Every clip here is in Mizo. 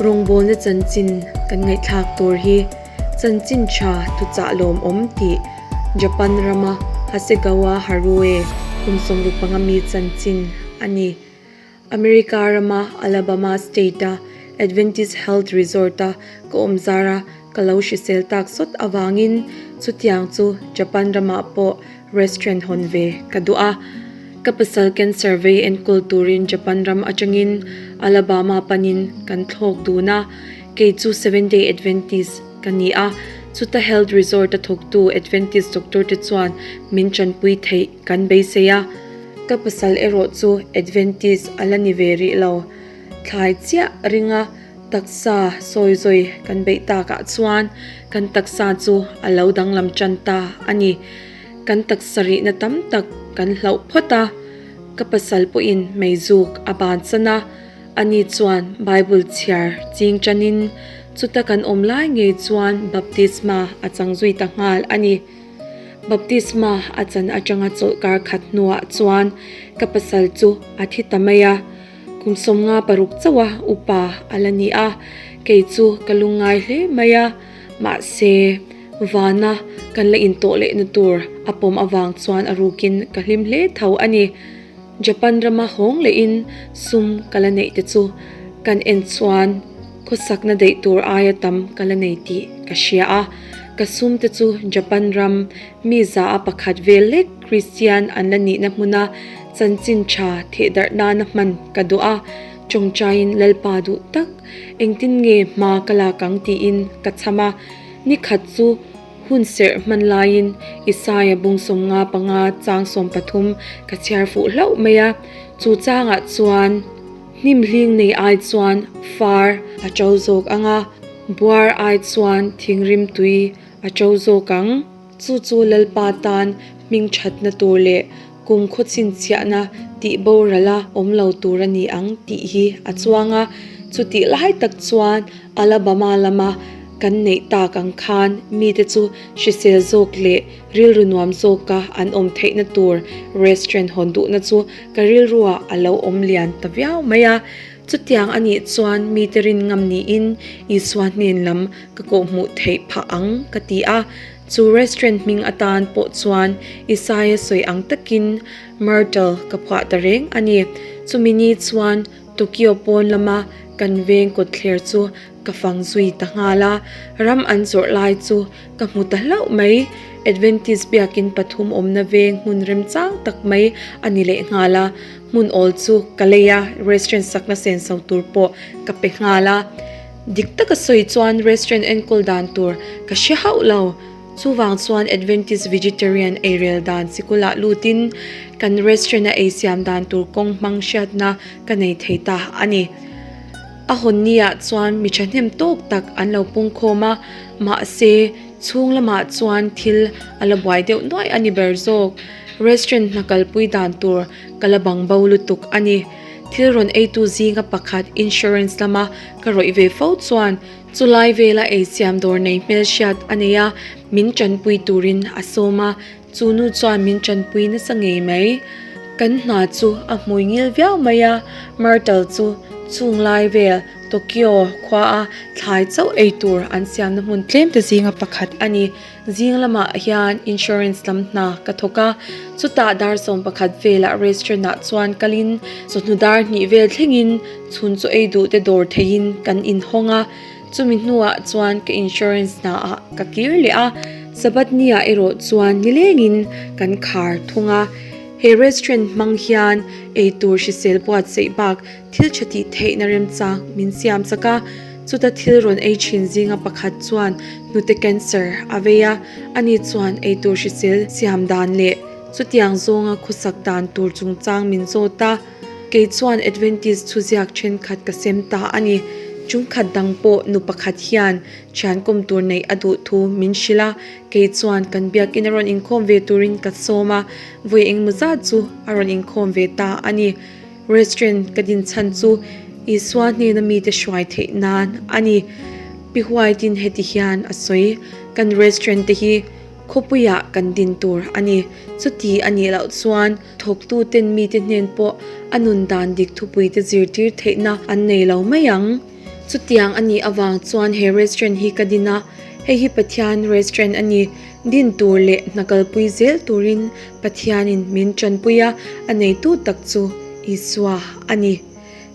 Rawngbawlna chanchin kan ngaihthlak tur hi Chanchin Tha Thuchah Lawmawm tih Japan rama Hasegawa Harue kum 65 mi chanchin a ni. America rama Alabama State-a Adventist Health Resort-a ka awm zara ka lo hrisel tak sawt avangin chutiang chu Japan ramah pawh restaurant hawn ve ka duh a. Ka pasal cancer vei enkawl turin Japan ram atangin Alabama panin kan thlawk dun a, kei chu Seventh Day Adventist ka ni a, chuta health resort-a thawktu Adventist doctor te chuan min tanpui theih kan beisei a. Ka pasal erawh chu Adventist a la ni ve rih lo. Thlai chiah ringa taksa sawi zawi kan beih takah chuan kan taksa chu a lo danglam tan ta a ni. Kan taksa rihna tam tak kan hlauh phawt a, ka pasal pawhin meizuk a bansan a, ani chuan Bible chhiar ching tanin chuta kan awm lai ngei chuan baptisma a chang zui ta nghal a ni. Baptisma a chan atanga chawlhkar khat hnuah chuan ka pasal chu a thi ta mai a. Kum 56 chauha upa a la ni a, kei chu ka lungngai hle mai a, mahse vana kan la intawh lehna tur a pawm avang chuan a rukin ka hlim hle tho a ni. Japan rama hawng lehin sum ka la neih te chu kan en chuan khawsakna daih tur aia tam ka la nei tih ka hria a, ka sum te chu Japan ram mi za a pakhat vel lek Kristian an la nihna hmuna chanchin tha thehdarh nana hman ka duh a, tawngtaiin Lalpa duh tak engtin nge hma ka lak ang tiin ka chham a, nikhat chu hun serh hman laiin Isaia bung 55 chang 13 ka chhiar fuh hlauh mai a, chu changah chuan hnim hling nei ai chuan far a to zawk ang a, buar ai chuan thingrim tui a to zawk ang. Chu chu Lalpa tan hming thatna tur leh kum khaw chhinchhiahna tih borala awm lo tur a ni ang tih hi a chuang a. Chutih lai tak chuan Alabama lama kan neih tak ang khan mite chu hrisel zawk leh rilru nuam zawka an awm theihna tur restaurant hawn duhna chu ka rilruah a lo awm lian ta viau mai a. Chutiang a nih chuan mite rin ngam niin Isua hnen lam ka kawhhmuh theih phah ang ka ti a. Chu restaurant hming atan pawh chuan Isaia sawi ang takin Myrtle ka phuah ta reng a ni. Chumi ni chuan Tokyo pawn lama kan veng kawtthler chu ka fang zui ta nghal a, ram an zawrh lai chu ka hmu ta hlauh mai. Adventist biakin pathum awmna veng hmun remchang tak mai a ni leh nghal a, hmun awl chu ka lei a, restaurant sakna senso tur pawh ka pe nghal a. Dik taka sawi chuan restaurant enkawl dan tur ka hre hauh lo. Chuvang chuan Adventist Vegetarian eirel dan sikulah lutin kan restaurant a eisiam dan tur kawng hmang hriatna ka nei thei ta a ni. A hawn ni ah chuan mi thahnem tawk tak an lo pungkhawm a, mahse chhung lamah chuan thil a la buai deuh nuaih a ni ber zawk. Restaurant hna kalpui dan tur ka la bang bo lutuk a ni. Thil rawn eitu zinga pakhat insurance lama ka rawih ve fo chuan chulai vela eisiam dawr nei hmelhriat a nei a, min tanpui turin a sawm a, chu nu chuan min tanpui nasa ngei mai. Kan hna chu a hmui ngil viau mai a, Myrtle chu chunglai vel Tokyo khua a thlai chauh ei tur an siamna hmun tlem te zinga pakhat a ni. Zing lamah hian insurance lam hna ka thawk a, chutah dar 11 velah restaurant ah chuan kalin chawhnu dar hnih vel thlengin chhun chaw ei duh te dawr theihin kan inhawng a, chumi hnuah chuan ka insurance hna ah ka kir leh a, Sabbath ni ah erawh chuan nilengin kan khar thung a. He restaurant hmang hian eitur hrisel buatsaih bak Thil tha tih theihna remchang min siam chak a, chuta thil rawn ei thin zinga pakhat chuan hnute cancer a vei a, ani chuan eitur hrisel siam dan leh chutiang zawnga khawsak dan tur chungchang min zawt a, kei chuan Adventist thuziak thenkhat ka sem ta a ni. Chungkhat dang pawh nu pakhat hian thian kawm tur neih a duh thu min hrilh a, kei chuan kan biakinn a rawn inkhawm ve turin ka sawm a, vawi engemaw zat chu a rawn inkhawm ve ta a ni. Restaurant ka din chhan chu Isua hnena mite hruai theih nan a ni. Pi White-in heti hian a sawi, Kan restaurant te hi khawpuiah kan din tur a ni. Chuti a nih loh chuan thawktuten mite hnen pawh a nun dan dik thupuite zirtir theihna an nei lo mai ang. Chutiang a nih avang chuan he restaurant hi ka din a, hei hi Pathian restaurant a ni. Din tur leh hna kalpui zel turin Pathianin min tanpui a, a neitu tak chu Isua a ni.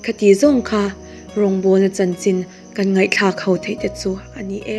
Khati zawng kha rawngbawlna chanchin kan ngaihthlak ho theih te chu a ni e.